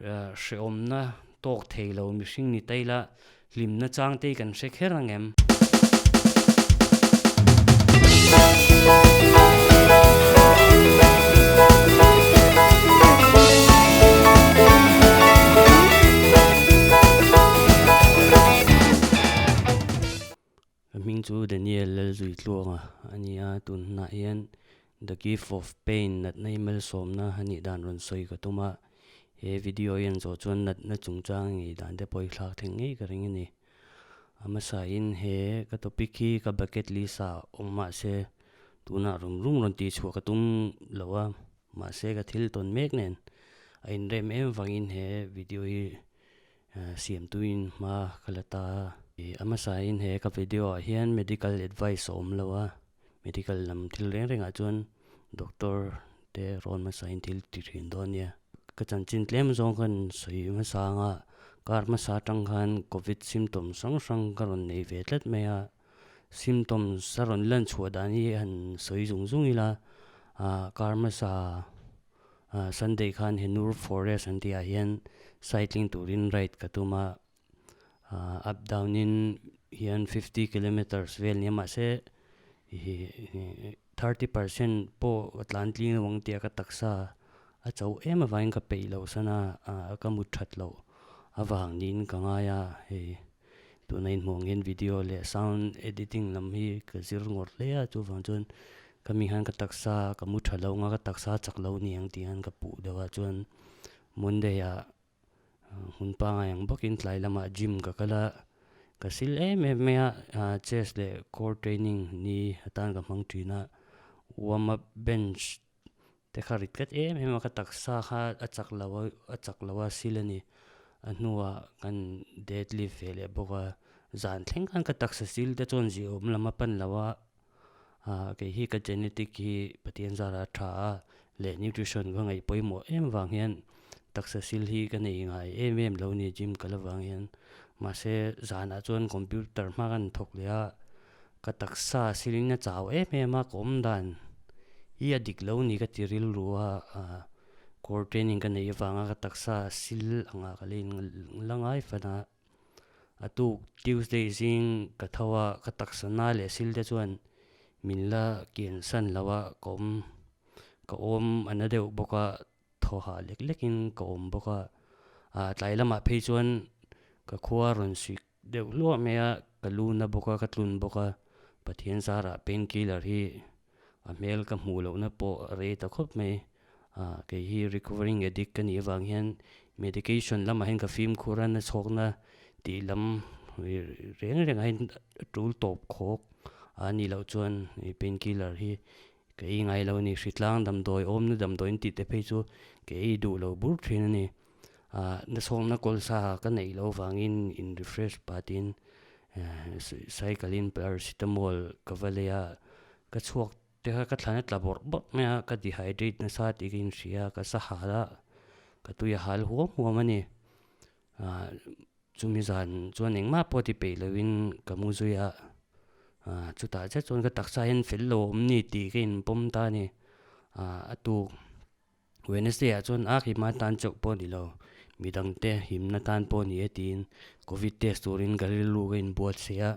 Hrehawmna tawk thei lo mihring ni ta ila hlimna chang te hi kan hre kher ang em? Ka hming chu Daniel Lalzuitluanga a ni a, tun hunah hian The Gift of Pain natna i malsawmna a nih dan rawn sawi ka tum a, he video hian zawh chuan natna chungchang ngei dan te pawh i thlak thleng ngei ka ring a ni. A hmasain he ka topic hi ka bucket list ah awm mahse tunah rum rum rawn tihchhuah ka tum lo a, mahse ka thil tawn mek nen a inrem em vangin he video hi Siamtuin hma ka la ta a. A hmasain he ka video ah hian medical advice a awm lo a, medical lam thil reng rengah chuan doctor te rawn hmasain thil ti thin dawn nia. Ka chanchin tlem zawng khan sawi hmasa anga kar hmasa atang khan covid symptoms hrang hrang ka rawn nei ve tlat mai a, symptoms a rawn lan chhuah dan hi han sawi zung zung ila, kar hmasa Sunday khan Henur Forest an tih ah hian cycling turin ride ka tum a, up down in hian 50 kilometers vel nia mahse 30% pawh ka tlan tling lo ang tih a ka taksa a cho em avangin ka peih loh san a, ka mut that loh avang niin ka ngai a, hei tuna inhmuh ang hian video leh sound editing lam hi ka zir ngawrh hle a, chuvang chuan Ka mi hian ka taksa ka mu tha lo nga ka taksa chak lo ni ang tih hian ka puh deuh a chuan Monday ah hmun pangai ang bawkin tlai lamah gym ka kal a, ka sil em em mai a chest leh core training ni atan ka hmang thin a, warm up bench te kha rit tlat em em a ka taksa kha a chak lo a a chak lo a sil a ni a hnuah kan dead lift ve leh bawk a zan thleng khan ka taksa sil te chuan zia awm lam a pan lo a. Kei hi ka genetic hi Pathian zara a tha a leh nutrition ka ngaih pawimawh em vang hian taksa sil hi ka nei ngai em em lo ni gym kal avang hian mahse zanah chuan computer hma kan thawk leh a ka taksa silin a chau em em a ka awm dan hi a dik lo ni ka ti rilru a core training ka neih avanga ka taksa sil angah ka la in la ngai fan a. A tuk Tuesday zing ka tho a, ka taksa na leh sil te chuan min la kian san lo a, ka awm ka awm a na deuh bawk a, thaw hah lek lek in ka awm bawk a, ah tlai lamah phei chuan ka khua rawn sik deuh hluah mai a, ka lu na bawk a, ka tlun bawk a, Pathian zarah pain killer hi a hmel ka hmuh lohna pawh a rei ta khawp mai. Kei hi recovering addict ka nih avang hian medication lamah hian ka fimkhur a, nachhawkna tih lam reng rengah hian tul tawp khawk a nih loh chuan pain killer hi ka ei ngai lo a ni. Hritlang damdawi awmna damdawi an tih te phei chu ka ei duh lo bur thin a ni. Nachhawkna kawlsa ka neih loh avangin in refresh patin cycle in paracetamol ka va lei a, ka chhuak Te kha ka thlan a tla bawrh bawrh mai a, ka dehydrate nasa tih ka inhria a, ka sa hal a, ka tui a hal huam huam a ni. Ahh chumi zan chuan engmah pawh ti peih loin ka mu zui a, ahh chutah chiah chuan ka taksa hian fel lo awm ni tih ka inpawm ta a ni. Ahh a tuk Wednesday ah chuan a hima tan chauh pawh ni lo, midangte himna tan pawh ni e tiin covid test turin ka rilru ka inbuatsaih a,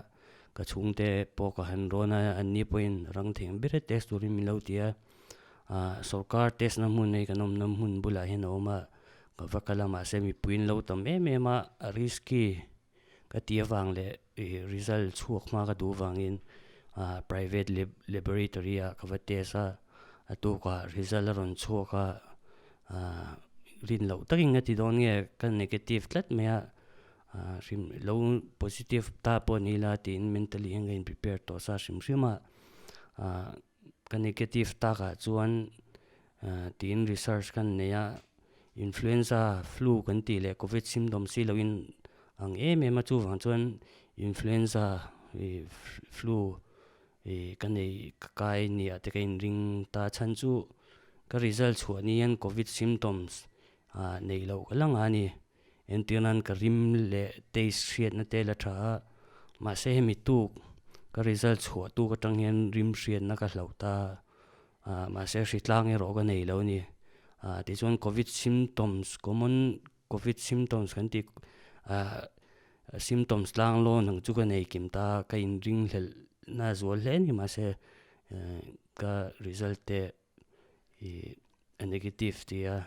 ka chhungte pawh ka han rawn a, anni pawhin rang theng ber e test turin min lo ti a, ah sorkar test na hmun hei kan awmna hmun bulah hian a awm a, ka va kal a mahse mipui an lo tam em em a, a risky ka ti avang leh ih result chhuak hma ka duh avangin ah private laboratory ah ka va test a a tukah result a rawn chhuak a ah rin loh takin ka ti dawn nge ka negative tlat mai a ah hrim lo positive ta pawh ni ila tiin mentally hian ka in prepare tawh sa hrim hrim a ah ka negative takah chuan ah tiin research ka nei a influenza flu kan tih leh covid symptom si loin ang em em a chuvang chuan influenza ih flu ih ka nei ka kai nia te ka inring ta chhan chu ka result chhuah ni hian covid symptoms ah neih loh ka la ngah a ni entir nan ka rim leh taste hriatna te la tha a mahse hemi tuk ka result chhuah tuk atang hian rim hriatna ka hlauh ta ah mahse hritlang erawh ka nei lo a ni ah tichuan covid symptoms common. Covid symptoms kan tih ah symptoms tlang lawn ang chu ka nei kim ta a, ka inringhlelh na zual hle a ni mahse ka result te ih a negative ti a,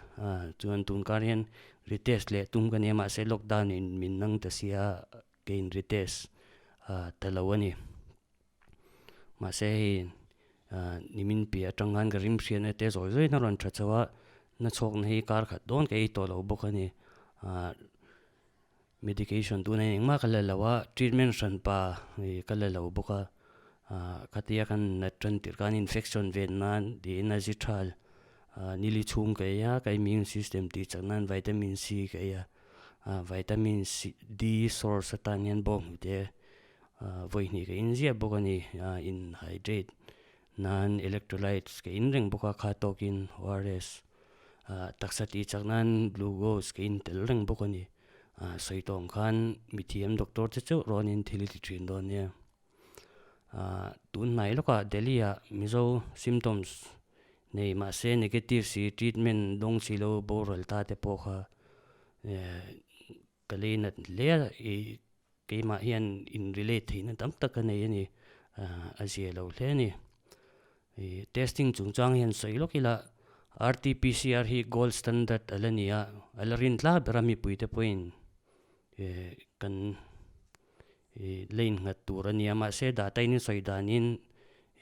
chuan tun kar hian retest leh tum ka nia mahse lockdown in min nang ta sia ka in retest ta lo a ni. Mahse hei nimin piah atang khan ka rim hriatna te zawi zawiin a rawn tha chho a, na chhawkna hi kar khat dawn ka ei tawh lo bawk a ni. Medication tuna engmah ka la lo a, treatment hran pa ka la lo bawk a, khatia kan nat tan tirh khan infection ven nan tiin a zi thal nili chhung ka ei a, ka immune system tih chak nan vitamin C ka ei a, vitamin D source atan hian bawnghnute Vawi hnih ka in ziah bawk a ni, in hydrate nan electrolytes ka in reng bawk a, kha tawkin ORS taksa tih chak nan glucose ka in tel reng bawk a ni. Sawi tawng khan mithiam doctor te chauh rawnin thil i ti thin dawn nia. Tun hnai lawkah Delhi ah Mizo symptoms nei mahse negative si treatment dawng si lo boral ta te pawh kha Ka lei nat hle a, i keimah hian in relate theihna tam tak a nei a ni, a zia lo hle a ni. I testing chungchang hian sawi lawk ila RTPCR hi gold standard a la ni a, a la rin tla ber a mipuite pawhin kan i la innghat tur a ni a, mahse data in sawi danin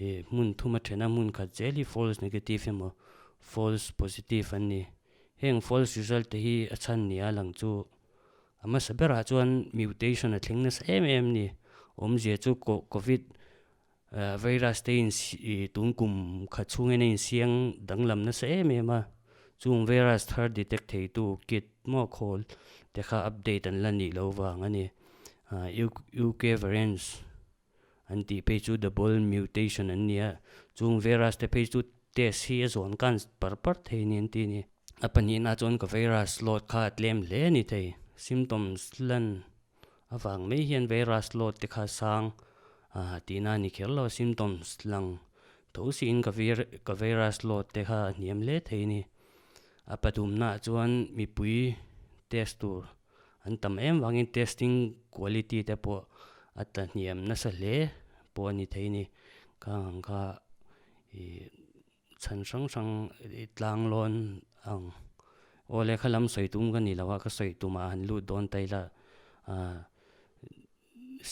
i hmun thum a then a, hmun khat zel hi false negative emaw false positive an ni. Heng false result te hi a chhan nia lang chu a hmasa berah chuan mutation a thleng nasa em em a ni. Awmzia chu covid virus te in tun kum khat chhungin a insiang danglam nasa em em a, chung virus thar detect theitu kit maw khawl te kha update an la nih loh vang a ni. UK variants an tih phei chu double mutation an ni a, chung virus te phei chu test hi a zawn kan par par thei a ni an ti a ni. A pahnihna chuan ka virus load kha a tlem hle a ni thei, symptoms lan avang mai hian virus load te kha sang tihna a ni kher lo, symptoms lang tho siin ka ka virus load te kha a hniam hle thei a ni. A pathumnaah chuan mipui test tur An tam em vangin testing quality te pawh a tla hniam nasa hle pawh a ni thei a ni. Khang ang kha ih chhan hrang hrang tlang lawn ang aw le kha lam sawi tum ka ni lo a ka sawi tumah han lut dawn ta ila ah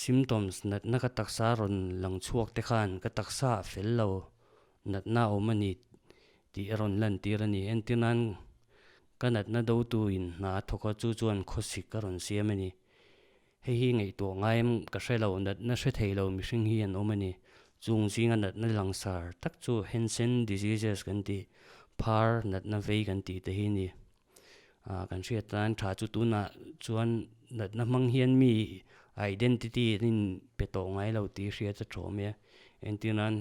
symptoms natna ka taksa rawn lang chhuak te khan ka taksa a fel lo natna a awm a ni tih a rawn lantir a ni. Entir nan ka natna dotu in hna a thawk a, chu chuan khawsik a rawn siam a ni. Hei hi ngaihtuah ngai em ka hre lo, natna hre thei lo mihring hi an awm a ni. Chung zinga natna langsar tak chu Hansen diseases kan tih, phar natna vei kan tih te hi a ni. Kan hriat tan tha chu tunah chuan natna hmang hian mi identity an in pe tawh ngai lo tih hriat a tha awm e. Entir nan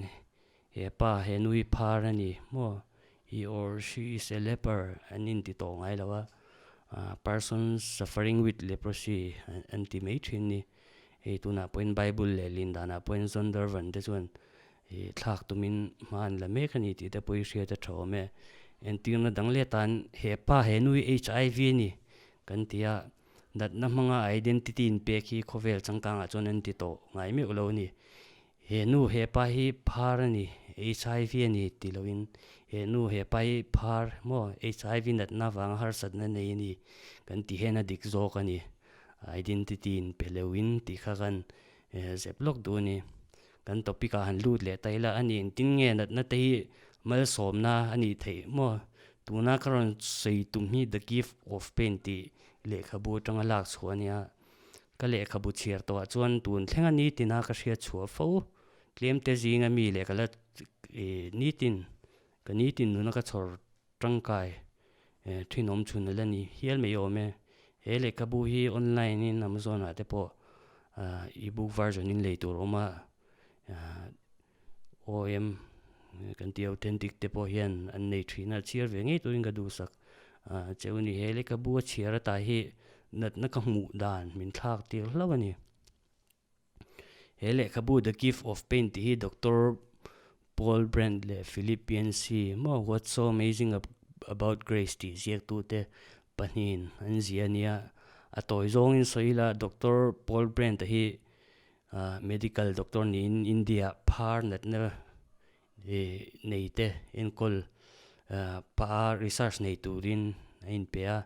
He pa he nui phar a ni maw? He or she is a leper an inti tawh ngai lo a, person suffering with leprosy an ti mai thin ni. Hei tunah pawhin Bible leh lin danah pawhin Zondervan te chuan thlak tumin hma an la mek a ni tih te pawh i hriat a tha awm e. Entirna dang leh tan he pa he nui HIV a ni kan ti a, natna hmanga identity inpek hi khawvel changkangah chuan an ti tawh ngai meuh lo a ni. He nu he pa hi phar a ni, HIV a ni ti loin he nu he pa hi phar maw HIV natna avanga harsatna nei a ni kan tih hian a dik zawk a ni. Identity in pe loin tih kha kan zep lawk duh a ni. Kan topic ah han lut leh ta ila a ni engtin nge natna te hi malsawmna a nih theih maw? Tuna ka rawn sawi tum hi The Gift of Pain tih lehkhabu atanga lak chhuah a nia. Ka lehkhabu chhiar tawhah chuan tun thlenga nitina ka hriat chhuah fo tlemte zinga mi leh ka la nitin ka nitin nuna ka chhawr tangkai thinawm chhun a la ni hial mai awm e. He lehkhabu hi online in Amazon ah te pawh ebook version in lei tur a awm a, OM kan tih authentic te pawh hian an nei thin a, chhiar ve ngei turin ka duhsak cheu a ni. He lehkhabu a chhiar ata hi natna ka hmuh dan min thlak tir hlauh a ni. He lehkhabu The Gift of Pain tih hi Doctor Paul Brand leh Philip Yancey maw What's So Amazing About Grace tih ziaktute. Pahnihin an zia a nia. A tawi zawngin sawi ila Doctor Paul Brand-a hi medical doctor niin India-ah phar natna nei te enkawl pah a research nei turin a inpe a.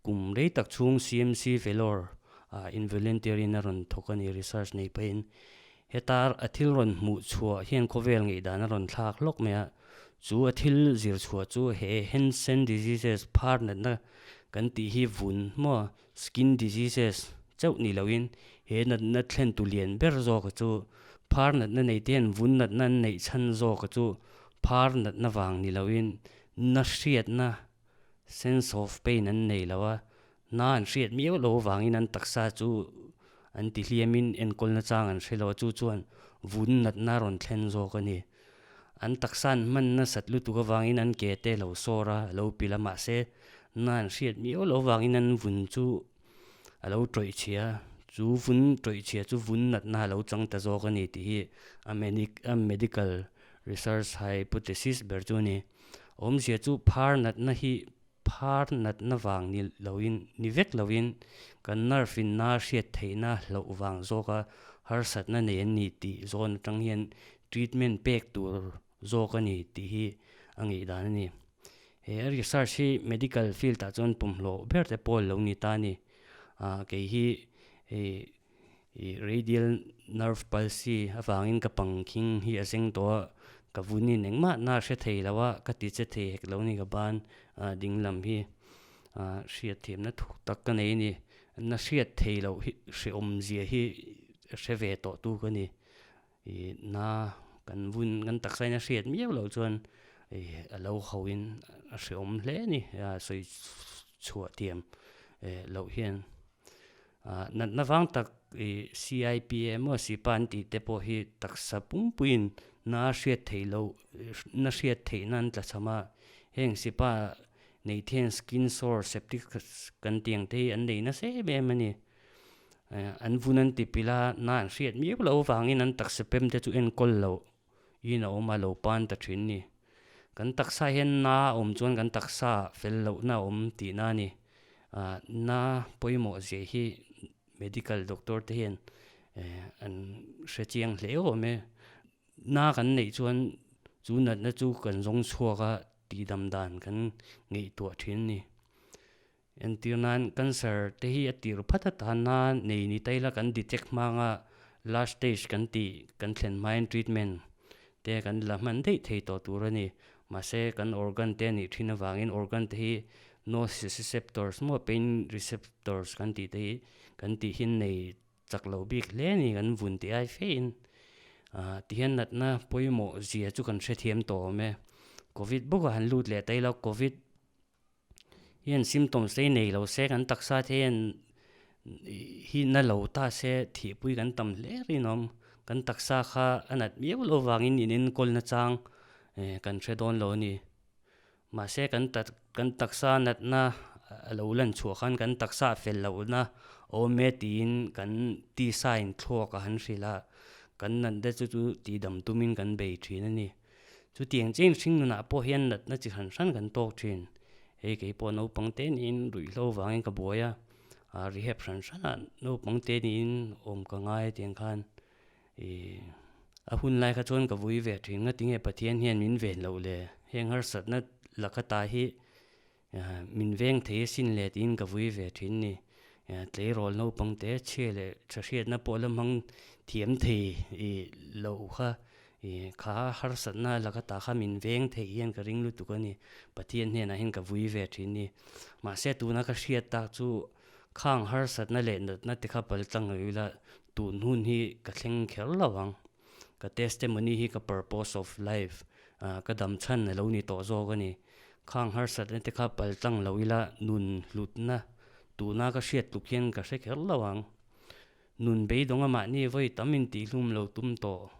Kum rei tak chhung CMC Vellore ah in volunteer in a rawn thawk a ni research nei pahin. Heta a thil rawn hmuh chhuah hian khawvel ngaihdan a rawn thlak hlawk mai a, chu a thil zir chhuah chu he Hansen diseases phar natna kan tih hi vun maw skin diseases chauh ni loin he natna thlen tu lian ber zawk a chu phar natna nei te hian vun natna an neih chhan zawk a chu phar natna vang ni loin na hriatna sense of pain an nei lo a, na an hriat miau lo avangin an taksa chu an ti hliamin enkawlna chang an hre lo a, chu chuan vun natna a rawn thlen zawk a ni. An taksa an hman nasat lutuk avangin an ke te lo sawr a, a lo pil a, mahse na an hriat miau lo avangin an vun chu a lo tawih chhia a, chu vun tawih chhia chu vun natna a lo chang ta zawk a ni tih hi a medical research hypothesis ber chu a ni. Awmzia chu phar natna hi phar natna vang ni loin ni vek loin kan nerve in na hriat theihna hlauh vang zawka harsatna nei an ni tih zawn atang hian treatment pek tur zawk a ni tih hi a ngaihdan a ni. He a research hi medical field ah chuan pumhlawh ber te pawh lo ni ta a ni. Kei hi hei Ih radial nerve palsy avangin ka pangkhing hi a zeng tawh a, ka vunin engmah na hre thei lo a, ka ti che thei hek lo ni ka ban ding lam hi hriat thiamna thuk tak ka nei a ni. Na hriat thei loh hi hrehawm zia hi hre ve tawh tu ka ni. Ih na kan vun kan taksa in a hriat miau loh chuan ih a lo ho in a hrehawm hle a ni sawi chhuah thiam loh hian. Natna vang tak ih CIPA emaw SIPA an tih te pawh hi taksa pumpuiin na hriat theih loh na hriat theih nan tla cham a, heng SIPA nei te hian skin sore septic kan tih ang te hi an nei nasa em em a ni. An vun an ti pilh a, na an hriat miau loh avangin an taksa pem te chu enkawl loh in a awm a lo pan ta thin ni. Kan taksa hian na a awm chuan kan taksa fel lohna a awm tihna a ni. Na pawimawh zia hi medical doctor te hian an hre chiang hle awm e. Na kan neih chuan chu natna chu kan zawng chhuak a tihdam dan kan ngaihtuah thin a ni. Entir nan cancer te hi a tir phat atan a nei ni ta ila kan detect hmang a last stage kan tih kan thlen hmain treatment te kan la hman daih thei tawh tur a ni. Mahse kan organ te a nih thin avangin organ te hi nociceptors maw pain receptors kan tih te hi kan tih hi nei chak lo bik hle a ni kan vun tih ai fe in tihian natna pawimawh zia chu kan hrethiam tawh awm e. Covid bawk a han lut leh ta ila covid Hian symptoms te hi nei lo se kan taksa te hian hi na lo ta se thihpui kan tam hle rinawm. Kan taksa kha a nat miau loh vangin in enkawl nachang kan hre dawn lo a ni. Mahse kan tak kan taksa natna a lo lan chhuah khan kan taksa a fel lohna awm e tiin kan tisa in thluak a han hrilh a, kan natna chu chu tihdam tumin kan bei thin a ni. Chutiang chiang hring nunah pawh hian natna chi hran hran kan tawk thin. Hei kei pawh naupang te niin ruihhlo vangin ka buai a, rehab hran hranah naupang te niin awm ka ngai tiang khan ih a hun lai kha chuan ka vui ve thin. Ngatinge Pathian hian min ven loh le? Heng harsatna laka ta hi Min veng thei asin le tiin ka vui ve thin ni. Tleirawl naupang te chhia leh tha hriatna pawh la hmang thiam thei loh kha kha harsatna laka ta kha min veng thei hian ka ring lutuk a ni. Pathian hnenah hian ka vui ve thin ni. Mahse tuna ka hriat tak chu khang harsatna leh natna te kha pal tlang lo ila tun hun hi ka thleng kher lo ang. Ka testimony hi ka purpose of life ka dam chhan a lo ni tawh zawk a ni. Khang harsatna te kha pal tlang lo ila nun hlutna tuna ka hriat tluk hian ka hre kher lo ang. Nun beidawng a mahni vawi tam intihlum lo tum tawh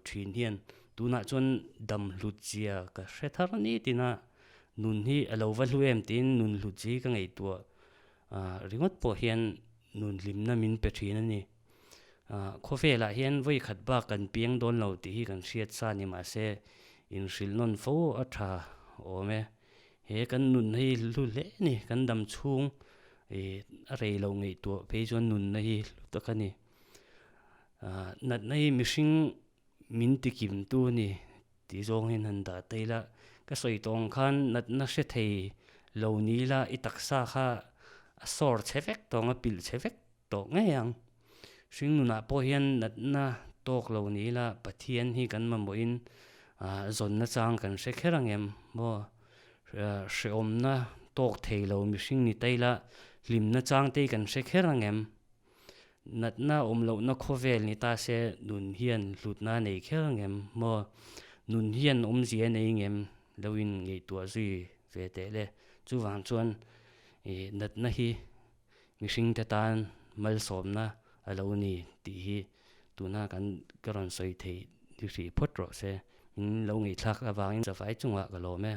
thin hian tunah chuan dam hlut zia ka hre thar ni tina nun hi a lo va hlu em tiin nun hlut zia hi ka ngaihtuah ringawt pawh hian nun hlimna min pe thin a ni. Khawvelah hian vawi khat bak kan piang dawn lo tih hi kan hriat sa ni mahse inhrilh nawn fo a tha awm e. He kan nunna hi hlu hle a ni. Kan dam chhung ih a rei lo ngaihtuah phei chuan nunna hi hlu tak a ni. Ah natna hi mihring min tikimtu a ni tih zawng hian han dah ta ila. Ka sawi tawh ang khan natna hre thei lo ni ila i taksa kha a sawr chhe vek tawh ang a pilh chhe vek tawh ngei ang. Hring nunah pawh hian natna tawk lo ni ila Pathian hi kan mamawhin ah zawnna chang kan hre kher ang em maw? Hrehawmna tawk thei lo mihring ni ta ila hlimna chang te hi kan hre kher ang em? Natna awm lohna khawvel ni ta se nun hian hlutna a nei kher ang em maw? Nun hian awmzia a nei ngem lo in ngaihtuah zui ve teh le. Chuvang chuan ih natna hi Mihringte tan malsawmna a lo ni tih hi tuna kan ka rawn sawi theih ni hrih phawt rawh se. Min lo ngaihthlak avangin zavai chungah ka lawm e.